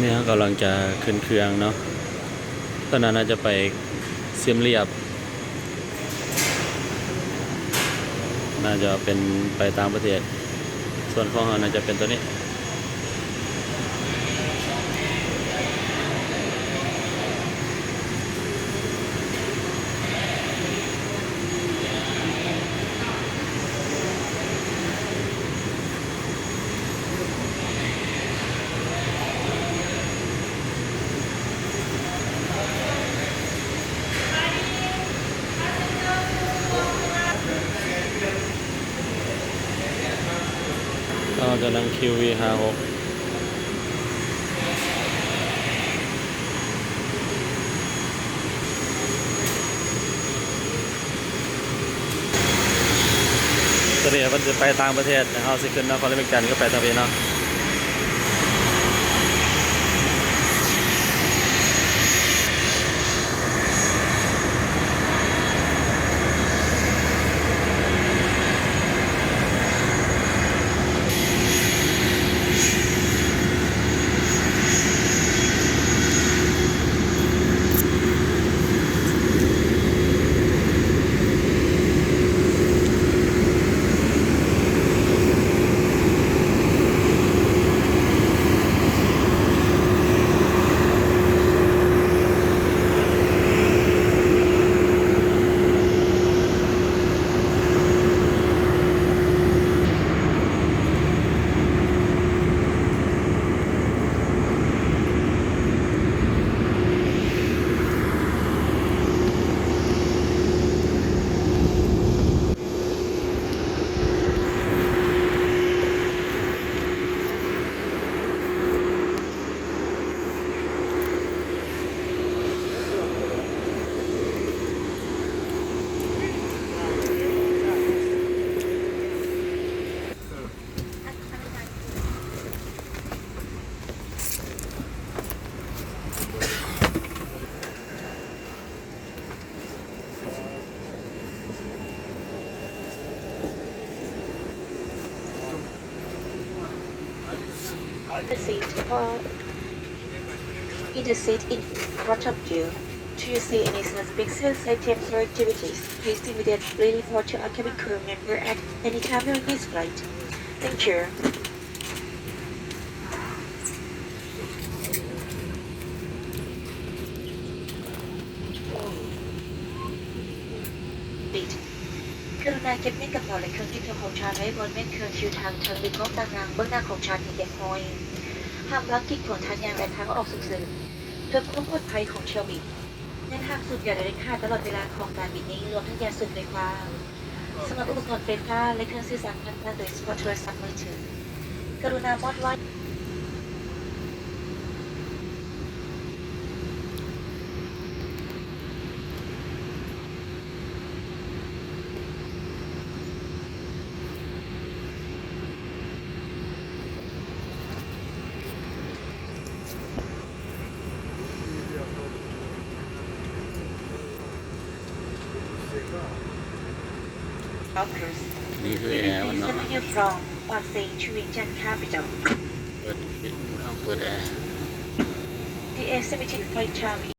ນີ້ເຮົາກຳລັງຈະຂຶ້ນເຄື່ອງເນາະ, ຕົວນັ້ນໜ້າຈະໄປຊຽມລຽບ ໜ້າຈະເປັນໄປຕ່າງປະເທດ, ສ່ວນຂອງເຮົາໜ້າຈະເປັນຕົວນີ້. ເຮົາຈະນັ່ງຄິວວີຫ້າຫົກ. ຕອນນີ້ເພິ່ນຊິໄປຕ່າງປະເທດ, ເຮົາຊິຂຶ້ນນະຄອນຫຼວງວຽງຈັນ ກໍໄປທາງພີ້ເນາະ. Proceed to park. In the seat in front of you. Should you see any suspicious items or activities, please immediately report to a cabin crew member at any time during this flight. Thank you. ກະລຸນາເກັບເງິນກະເປົາ ແລະ ເຄື່ອງກິນຂອງທ່ານໄວ້ບໍລິເວນເຄື່ອງທີ່ຢູ່ທາງເທິງ ຫຼື ກ້ອງຕ່າງໆ ເບື້ອງໜ້າຂອງທ່ານໃຫ້ຮຽບຮ້ອຍ. ຫ້າມວາງກີດຂວາງທາງຍ່າງ ແລະ ທາງອອກສຸກເສີນ ເພື່ອຄວາມປອດໄພຂອງຖ້ຽວບິນ. ແນະນຳຫ້າມສູບຢາໂດຍເດັດຂາດຕະຫຼອດເວລາຂອງການບິນ ລວມທັງຢາສູບໄຟຟ້າ. ສຳລັບອຸປະກອນໄຟຟ້າ ແລະ ເຄື່ອງສື່ສານຕ່າງໆ ໂດຍສະເພາະໂທລະສັບມືຖື ກະລຸນາມອດໄວ້. Doctors, ນີ້ຄືແອມັນເນາະ. From Pasay to Vientiane Capital. ເປີດ ປິດ ເອົາ ເປີດແອ. The estimated flight time